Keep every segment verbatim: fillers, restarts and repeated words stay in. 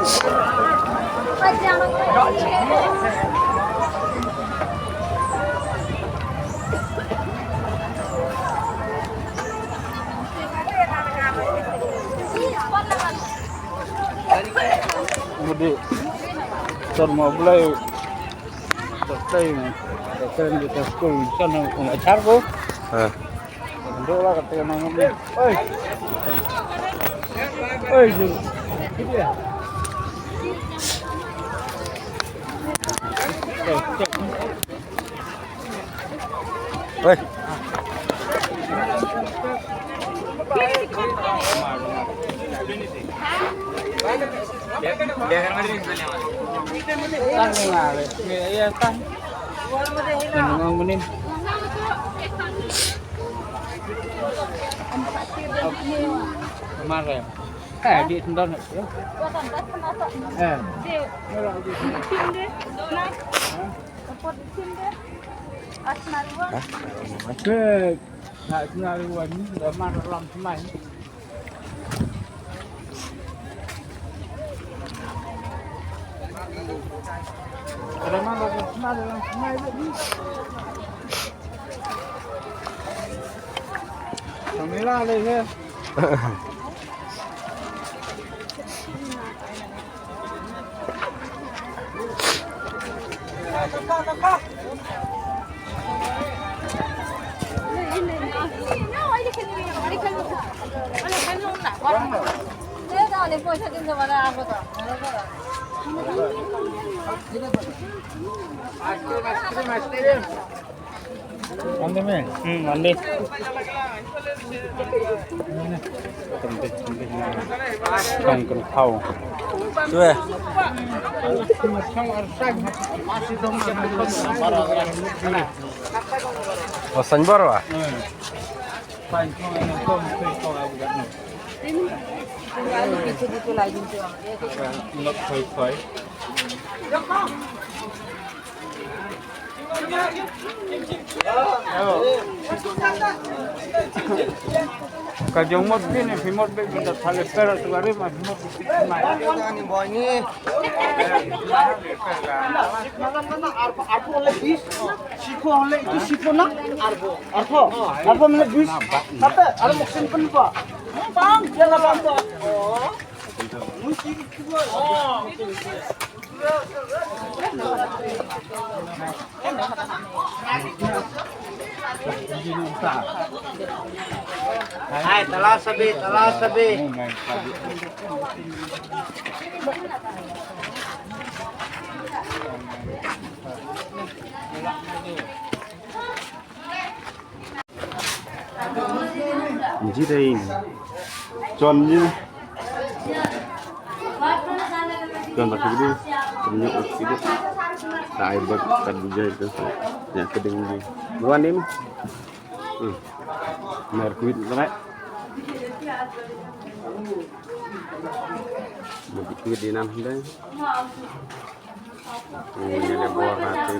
Mudi. Sor ma bulai. Sor tai ma. Sor tai ma, sor skul. Sor na, um, achar ko. Ha. Dok lah kata nang ni. Oi. Oi, ju. Oi. Kemarin. Eh, di sendal. Eh. Hah? Hah? Nak senaruan ni dah mana dalam semai. Ada mana dalam semai, dalam semai tu ni. Kamera le ya. Mandi me? Hmm, mandi. Tong kena kau. Tu eh. Oh, sanbar wa? Ka jong mot bini, phi mot bini, bini da thale pera tu gari ma, phi mot bini. Arpho hole bis, sipho hole itu sipho na, arpho, arpho, arpho mane bis, kate, aro moksin pen pa, bang, dia na bang pa. Hai, tala sabi, tala sabi. Ji dei. Chon ji. Chon ba kidi. Chon ji ba kidi. Dai ba ka dujai ka. Ya keding ji. Buan dim. Hmm. Mer kuit na. Mer kuit di nan dei. Hmm, ini bor na tu.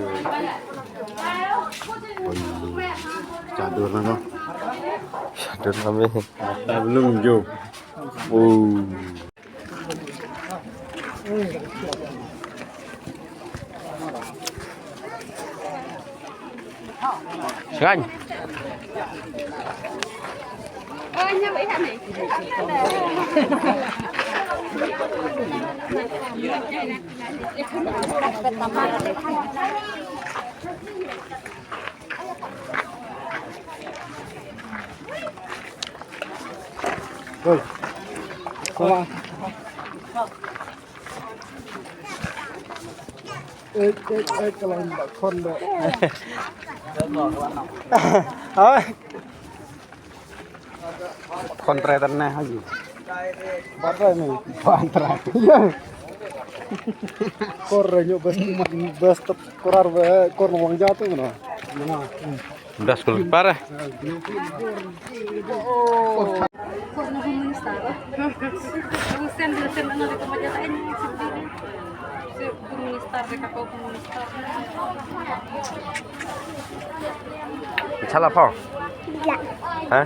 Oi, cadur na ko. Cadur na me. Mata belum jo. Oh. Sngewbha. Oi. Sawa. Eh, eh, eh, ka long ba khon ba. Ai. Khon trai tan ne ha ji. Ba trai ne. Ba trai. Ya. Kor re nyu bas, bas tep korar ba kor nong ja tu na. Na. Das kul para. Chala pau. Ya. Ha?